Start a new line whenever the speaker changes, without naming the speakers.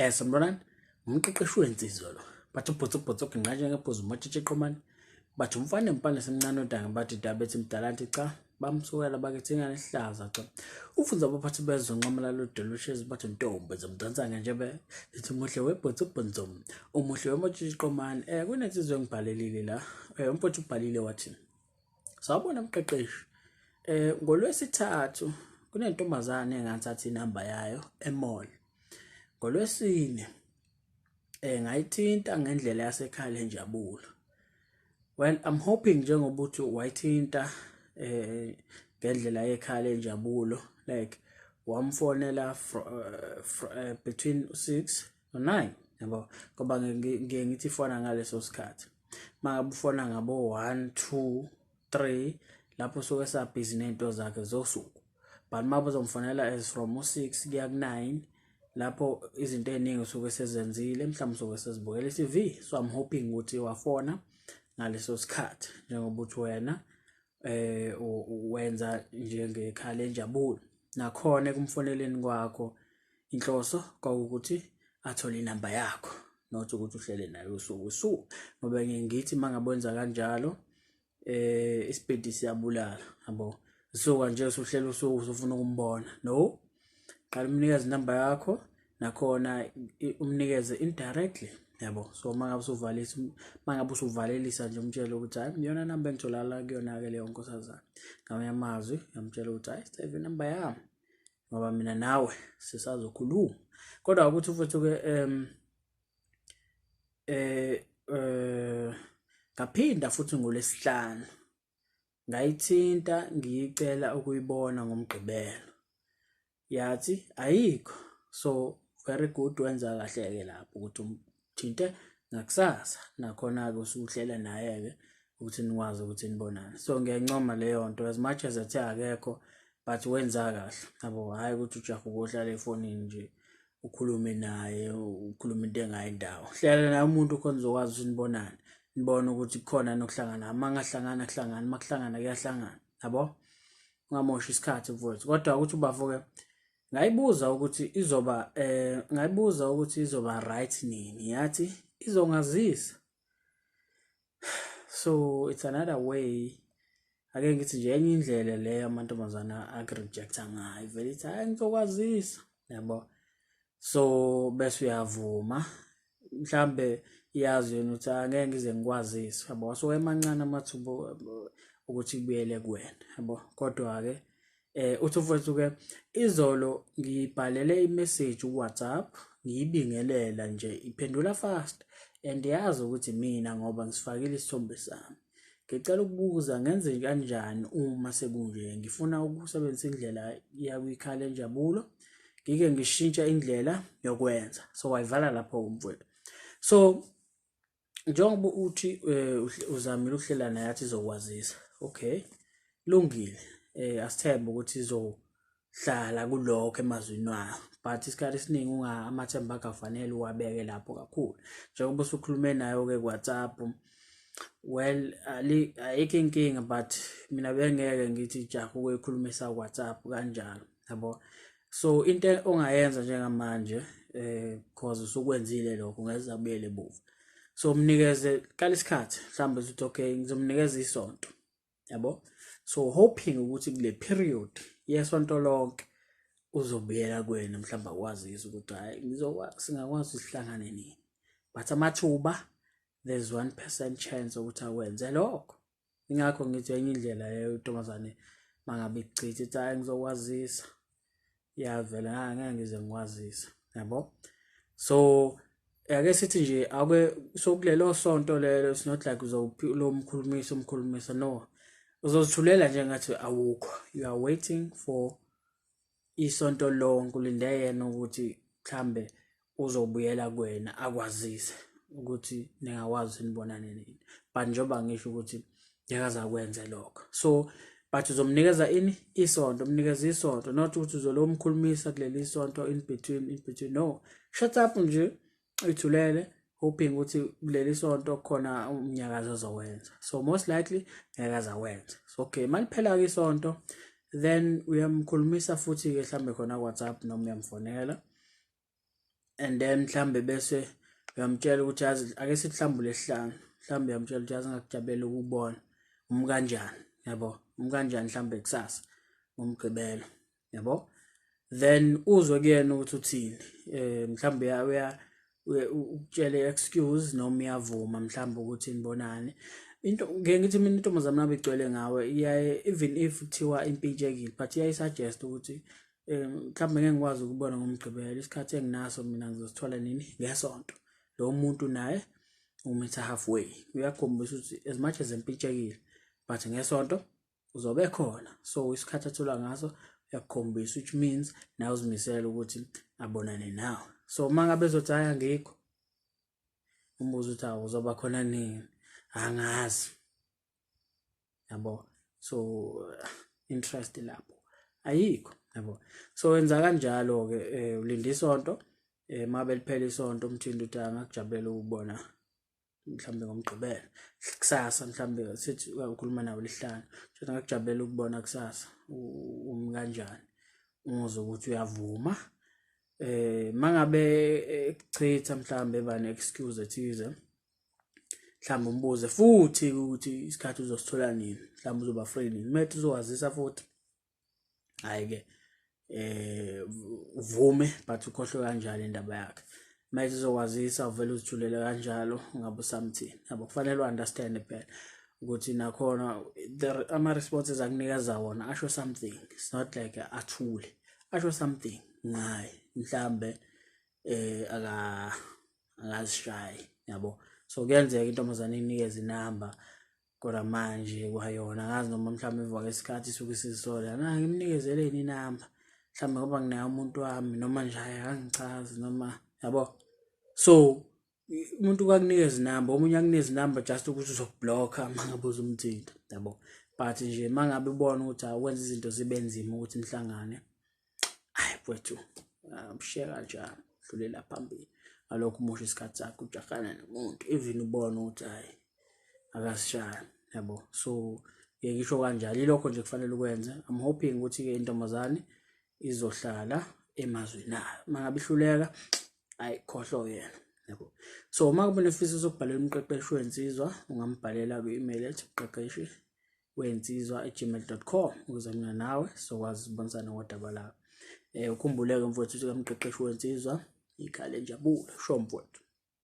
Sanibonani, umqeqeshi wensizwa lo. Bathi ubhotso ubhotso ginqa njengephuzu umatshitshi eqomane. Bathi umfana empane semncane odanga bathi dabethi mdala nti cha bamsukela bakithi ingane ihlaza cha. Ufunza abaphathi bezwe nqamula lodolushezi bathi ntombi zomdansa ngenjebe zithi umuhle webhotso ubhonzo umuhle wematshitshi eqomane. Kunensizwa engibhalelile la. Umfowethu ubhalile wathi sawubona mqeqeshi. NgoLwesithathu kunentombazane engathatha inamba yayo e-mall. NgoLwesine ngayithinta ngendlela yasekhaya lenjabulo. Well, I'm hoping njengoba uthi wayithinta ngendlela yekhaya lenjabulo, like wamfonela between 6 no 9, yabo, ngoba ngiye ngithi ifona ngaleso sikhathi. Mangabe ufona ngabo 1 2 3 lapho usuke esabhizi ney'nto zakhe zosuku, but uma uzomfonela as from u-6 kuya ku-9 lapho izinto ey'ningi usuke sezenzile, mhlawumbe usuke sezibukela i-TV. So I'm hoping ukuthi wafona ngaleso sikhathi njengoba uthi wena wenza njengekhala lenjabulo. Nakhona ekumfoneleni kwakho inhloso kwawukuthi athole inamba yakho, not ukuthi uhlele naye usuku usuku, ngoba ngiye ngithi uma ngabe wenza kanjalo isipidi siyabulala, yabo. Suka nje usuhlela usuku usufuna ukumbona, no, qala umnikeze inamba yakho, nakhona umnikeze indirectly, yabo. So uma ngabe usuvalisa, uma ngabe usuvalelisa nje, umtshele ukuthi hayi, iyona namba engitholakala kuyona-ke leyo nkosazana. Ngamanye amazwi uyamtshela ukuthi hayi, save inamba yami ngoba mina nawe sisazokhuluma. Kodwa ukuthi futhi-ke ngaphinda futhi ngoLwesihlanu ngayithinta ngiyicela ukuyibona ngoMgqibelo, yathi ayikho. So very good, wenza kahle-ke lapho ukuthi umthinte ngakusasa, nakhona-ke usuhlela naye-ke ukuthi nikwazi ukuthi nibonane. So ngiyayincoma leyo nto, as much as ethe akekho, but wenza kahle, yabo. Hhayi ukuthi ujahe ukuhlala efonini nje ukhulume naye, ukhulume into engayi ndawo. Hlela naye umuntu khona uzokwazi ukuthi nibonane, nibone ukuthi kukhona nokuhlangana. Uma ngahlangana kuhlangana, uma kuhlangana kuyahlangana, yabo, ungamoshi isikhathi mfowethu. Kodwa ukuthi ubafo-ke ngayibuza ukuthi izoba ngayibuza ukuthi izoba right nini, yathi izongazisa. So it's another way, ake ngithi nje enye indlela leyo amantombazana aku-rejecta ngayo, vele ithi hayi, ngizokwazisa, yabo. So bese uyavuma, mhlambe iyazi yona ukuthi angeke ngize ngikwazise, yabo. So emancane amathuba ukuthi ibuyele kuwena, yabo. Kodwa-ke uthi mfowethu-ke izolo ngibhalele i-message ku-WhatsApp ngiyibingelela nje, iphendula fast and yazi ukuthi mina ngoba ngisifakile isithombe sami. Ngicela ukubuza, ngenze kanjani uma sekunje? Ngifuna ukusebenzisa indlela yakwikhaya lenjabulo, ngike ngishintshe indlela yokwenza. So wayivala lapho umfowethu. So njengoba uthi uzamile ukuhlela naye, athi izokwazisa, okay, lungile, asithembe ukuthi izohlala kulokho emazwini wayo, but isikhathi esiningi unga amathemba akho afanele uwabeke lapho kakhulu njengoba usukhulume nayo-ke ku-WhatsApp. Well, ayikho inkinga, but mina bengeke ngithi jaha ukuyikhulumisa ku-WhatsApp kanjalo, yabo. So into ongayenza njengamanje, cause usukwenzile lokho, ngeze abuyele emuva. So mnikeze qala isikhathi, mhlawumbe uthi okay, ngizomnikeza isonto, yabo. So hoping ukuthi kule period yesonto lonke uzobuyela kuwena, mhlawumbe akwazise ukuthi hayi, singakwazi sihlangane nini. But amathuba, there's 1% chance ukuthi akwenze lokho. Ingakho ngithi enye indlela leyo intombazane mangabe ikuchitha ithi hayi, ngizokwazisa, yavela ngeke ngize ngikwazise, yabo. So ake sithi nje ake so kulelo sonto lelo, it's not like uzomkhulumisa umkhulumisa, no, uzozithulela nje ngathi awukho. You are waiting for isonto lonke, ulinde yena ukuthi mhlambe uzobuyela kuwena akwazise ukuthi ningakwazi ukuthi nibonane nini, but njengoba ngisho ukuthi ngeke aze akwenze lokho. So but uzomnikeza ini isonto, umnikeza isonto, not ukuthi uzolomkhulumisa kuleli sonto in between, in between, no, shut up nje, uyithulele, hoping ukuthi kuleli sonto khona umnyakazo ozowenza. So most likely ngeke aze awenze. So okay, maliphela-ke isonto, then uyamkhulumisa futhi-ke mhlambe khona ku-WhatsApp noma uyamfonela. And then mhlambe bese uyamtshela ukuthi yazi ake sithi mhlawumbe ulesihlanu, mhlawumbe uyamtshela ukuthi yazi ngakujabulela ukubona umkanjani, yabo, umkanjani mhlawumbe kusasa ngomgqibelo, yabo. Then uzwe kuyena ukuthi uthini, mhlawumbe uya ukutshele excuse noma uyavuma mhlawumbe ukuthi nibonane. Into ngeke ngithi mina intombazane nabe igcwele ngawe iyaye, even if kuthiwa impintshekile, but iyayisuggest ukuthi mhlawumbe ngeke ngikwazi ukubona ngomgqibelo, isikhathi enginaso mina ngizosithola nini ngesonto. Lo muntu naye umitha halfway, uyakhombisa ukuthi as much as empintshekile but ngesonto uzobe khona, so isikhathi athola ngaso uyakukhombisa, which means nawe uzimisele ukuthi abonane nawe. So uma ngabe ezothi hhayi angikho, umbuzo ukuthi awu uzoba khona nini, angazi, yabo. So interest lapho ayikho, yabo. So wenza kanjalo-ke, ulinda isonto, uma beliphela isonto umthinto uthi angakujabulela ukubona mhlawumbe ngomgqibelo kusasa, mhlawumbe sithi ukhuluma nawe lihlanu, shothi ngakujabulela ukubona kusasa, umi kanjani, umuzwe ukuthi uyavuma. Mangabe ekuchitha mhlawumbe eba ne-excuse ethize, mhlawumbe umbuze futhi ukuthi isikhathi uzosithola nini, mhlawumbe uzoba free nini, methi uzowazisa futhi, hhayi-ke uvume but ukhohlwe kanjalo indaba yakhe. Manje uzokwazisa uvele uzithulele kanjalo ungabe usamthini, yabo. Kufanele u-understand phela ukuthi nakhona ama-responses akunikeza wona asho something. It's not like athule, asho something ngaye, mhlambe aka akazishayi, yabo. So kuyenzeka intombazane inikeze inamba, kodwa manje kwayona angazi noma mhlawumbe emva kwesikhathi isuke isizisola, na ngimnikezeleni inamba mhlawumbe ngoba nginaye umuntu wami, noma nje hhayi akangichazi noma, yabo. So umuntu kwakunikeza inamba, omunye akunikeza inamba just ukuthi uzokublocka uma ngabe uzumthinta, yabo. But nje uma ngabe ubona ukuthi awenza izinto zibe nzima ukuthi nihlangane, hayi mfowethu, ushiye kanjalo, dlulela phambili. Alokhu umosha isikhathi sakho ujahana nomuntu even ubona ukuthi hhayi akasishaya, yabo. So ngeke ngisho kanjalo, ilokho nje kufanele ukwenze. I'm hoping ukuthi-ke intombazane izohlala emazwini ayo, uma ngabe ihluleka ayi khohlwa yena, yabo. So uma kube nesifiso sokubhalela umqeqeshi wensizwa, ungambhalela kwi-email ethi mqeqeshi wensizwa@gmail.com ukuze mina nawe sizokwazi ukubonisana ngodaba lakho. Ukhumbuleke mfowethu ukuthi kamqeqeshi wensizwa ikhale injabulo, sho mfowethu.